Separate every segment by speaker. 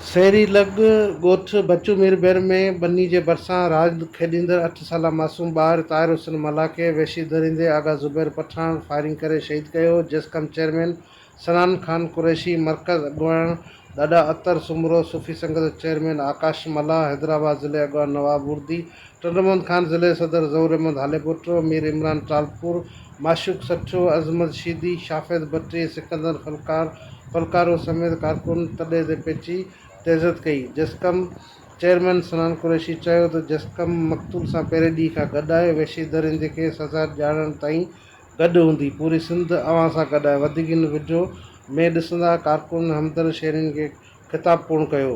Speaker 1: سيري لڳ ڳوٺ بچو ميربحر ۾ ٻني جي ڀرسان راند کيڏيندڙ اٺ سالا معصوم ٻار طاهر حسين ملاح کي وحشي درندي آغا زبير پٺاڻ فائرنگ ڪري شهيد ڪيو، جسقم چيئرمين صنعان خان قريشي، مرڪز اڳواڻ ڏاڏا عطر سومرو، صوفي سنگت چيئرمين آڪاش ملاح، حيدرآباد ضلعي اڳواڻ نواب اردي، ٽنڊومحمد خان ضلعي صدر ظهور احمد هاليپوٽو، مير عمران ٽالپور، معشوق سٺيو، عظمت شيدي، شافيد ڀٽي، سڪندر ڦلڪار، ڦلڪارو سميت ڪارڪن تڏي تي پهچي تعزيت ڪئي. جسقم چيئرمين صنعان قريشي چيو ته جسقم مقتول سان پهرين ڏينهن کان گڏ آهي، وحشي درندي کي سزا ڏيارڻ تائين گڏ هوندي، پوري سنڌ اوهان سان گڏ آهي. وڌيڪ هن وڊيو ۾ ڏسندا ڪارڪن همدرد شهرين کي خطاب پڻ ڪيو.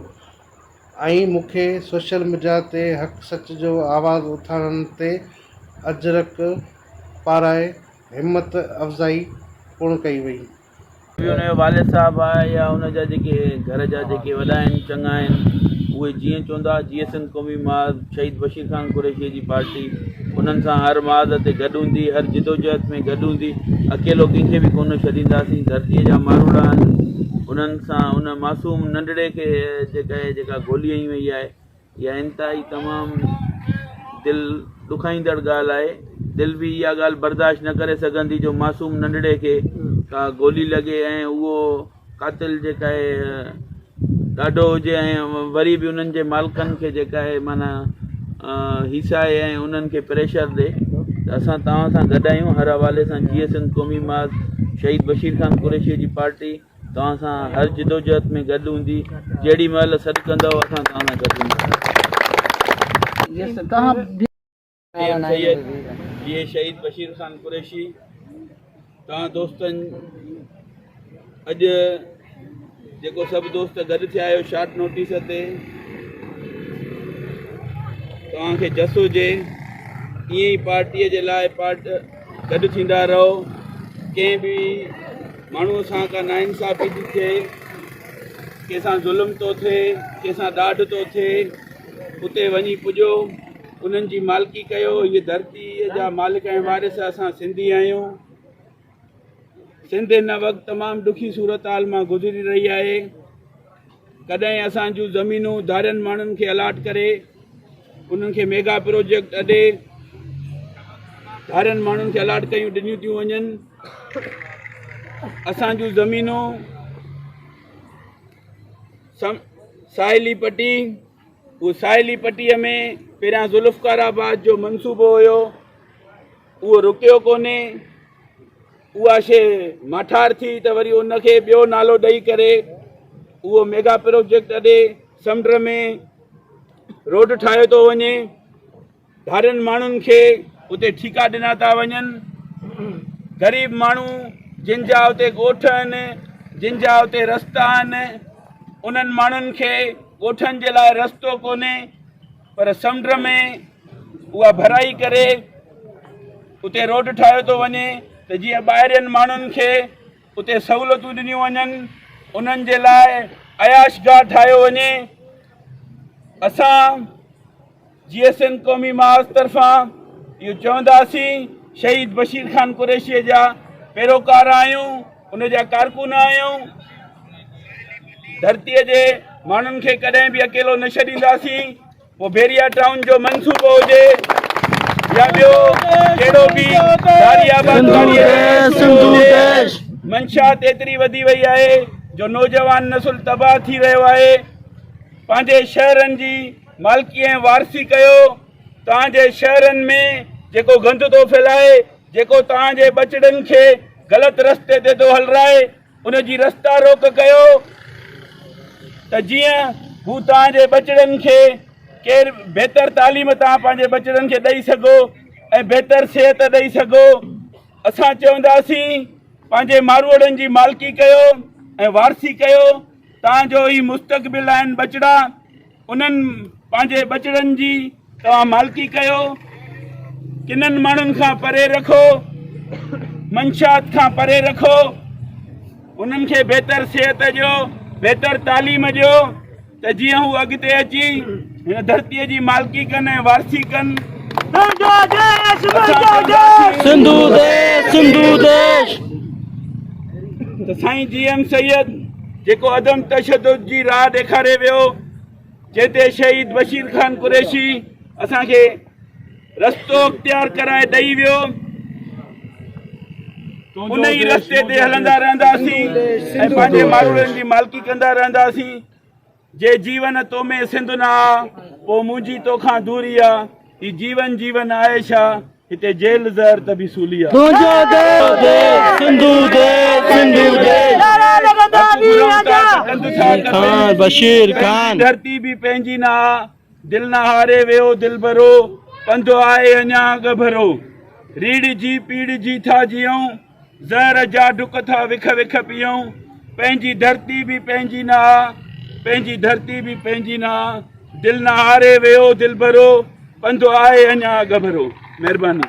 Speaker 1: ۽ مون کي سوشل ميڊيا تي حق سچ جو آواز اٿارڻ تي اجرڪ پارائي همت افزائي پڻ ڪئي وئي.
Speaker 2: به ان جو والد صاحب آهي يا ان جا جيڪي گهر جا جيڪي وڏا آهن چڱا آهن اهي جيئن چوندا جيئي سنڌ قومي محاذ شهيد بشير خان قريشي جي پارٽي انهن سان هر محاذ تي گڏ هوندي هر جدوجهد ۾ گڏ هوندي اڪيلو ڪنهن کي به ڪونه ڇڏينداسين ڌرتي جا ماروئڙا آهن انهن سان ان معصوم ننڍڙي کي جيڪا جيڪا گولي هنئي وئي آهي اها انتهائي تمام دل ڏکائيندڙ ڳالهه آهي دل به اها ڳالهه برداشت نه ڪري سگهندي جو معصوم ننڍڙي کي ڪا گولي لڳي ۽ اهو قاتل جيڪا آهي ڏاڍو هجي ۽ وري به انهن جي مالڪن کي جيڪا آهي معنيٰ هيسائي ۽ انهن کي پريشر ڏي ته اسان توهان سان گڏ آهيون هر حوالي سان جيئي سنڌ قومي محاذ شهيد بشير خان قريشي جي پارٽي توهان سان هر جدوجهد ۾ گڏ هوندي جهڙي مهل سڏ ڪندؤ اسان توهان سان گڏ هونداسين. جي ايم سيد، جيئي شهيد بشير خان قريشي، توهان دوستن اڄ جيڪو سڀ دوست گڏ ٿيا آهيو شارٽ نوٽيس تي توهان کي جس هجي ائين ئي پارٽيء جي لاء پارٽ گڏ ٿيندا رهو ڪنهن به ماڻهوء سان ڪا ناانصافي ٿي ٿئي ڪنهن سان ظلم ٿو ٿئي ڪنهن سان ڏاڍ ٿو ٿئي اتي وڃي پڄو انهن جي مالڪي ڪيو هيء ڌرتيء جا مالڪ ۽ وارث اسان سنڌي آهيون سنڌ هن وقت تمام ڏکي صورتحال مان گذري رهي آهي ڪڏهن اسان جون زمينون ڌارين ماڻهن کي الاٽ ڪري انهن کي ميگا پروجيڪٽ اڏي ڌارين ماڻهن کي الاٽ ڪيون ڏنيون ٿيون وڃن اسان جون زمينون ساحلي پٽي اهو ساحلي پٽيء ۾ پهريان ذوالفقار آباد جو منصوبو هيو اهو رڪيو ڪونهي اها شي ماٺار ٿي ته وري ان کي ٻيو نالو ڏئي ڪري اهو ميگا پروجيڪٽ اڏي سمنڊ ۾ روڊ ٺاهيو ٿو وڃي ڌارين ماڻهن کي اتي ٺيڪا ڏنا ٿا وڃن غريب ماڻهو جن جا اتي ڳوٺ آهن جن جا اتي رستا آهن انهن ماڻهن کي ڳوٺن جي لاء رستو ڪونهي پر سمنڊ ۾ اها ڀرائي ڪري اتي روڊ ٺاهيو ٿو وڃي ته جيئن ٻاهرين ماڻهن کي اتي سهولتون ڏنيون وڃن انهن جي لاء عياش گاهه ٺاهيو وڃي اسان جي ايس اين قومي محاذ طرفان اهو چونداسين شهيد بشير خان قريشي جا پيروڪار آهيون ان جا ڪارڪن آهيون ڌرتي جي ماڻهن کي ڪڏهن به اڪيلو نه ڇڏينداسين پوء بيريا ٽائون جو منصوبو هجي يا ٻيو ڪهڙو به ڌاري آبادڪاري منشيات ايتري وڌي وئي آهي جو نوجوان نسل تباهه ٿي رهيو آهي پنهنجي شهرن جي مالڪي ۽ وارثي ڪيو، توهان جي شهرن ۾ جيڪو گند ٿو ڦهلائي، جيڪو توهان جي ٻچڙن کي غلط رستي تي ٿو هلرائي، ان جي رستا روڪ ڪيو ته جيئن هو توهان جي ٻچڙن کي ڪير بهتر تعليم توهان پنهنجي ٻچڙن کي ڏئي سگهو ۽ بهتر صحت ڏئي سگهو. اسان چونداسين پنهنجي ماروئڙن جي مالڪي ڪيو ۽ وارثي ڪيو، توهان جو هي مستقبل آهن ٻچڙا. انهن پنهنجي ٻچڙن جي توهان مالڪي ڪيو، ڪنن ماڻهن کان پري رکو، منشيات کان پري رکو، انهن کي بهتر صحت ڏيو، بهتر تعليم ڏيو ته جيئن هو اڳتي اچي هن ڌرتيء جي مالڪي ڪن ۽ وارثي ڪن. ته سائين جي ايم سيد. جيڪو عدم تشدد جي راهه ڏيکاري ويو، جنهن تي شهيد بشير خان قريشي اسان کي رستو اختيار ڪرائي ڏئي ويو، ان ئي رستي تي هلندا رهنداسين ۽ پنهنجي ماروئڙن جي مالڪي ڪندا رهنداسين. جي جيون تو ۾ سنڌ نه آ، پو منهنجي توکان دوري آ، هي جيون جيون آهي ڇا، هتي جيل زهر ته به سولي آ.
Speaker 3: تنهنجو ديس سنڌو ديس سنڌو ديس.
Speaker 2: حق گهرون ٿا ته ڪنڌ ٿا ڪپين،
Speaker 3: بشير
Speaker 2: پنهنجي
Speaker 3: خان.
Speaker 2: ڌرتي به پنهنجي نه آ، دل نه هاري ويو دلبرو، پنڌ آهي اڃا اڳڀرو. ريڙهجي پيڙهجي ٿا جيئون، زهر جا ڍڪ ٿا وک وک پيئون، پنهنجي ڌرتي به پنهنجي نه آ، پنهنجي ڌرتي به پنهنجي نه آ، دل نه هاري ويو دلبرو، پنڌ آهي اڃا اڳڀرو. مهرباني.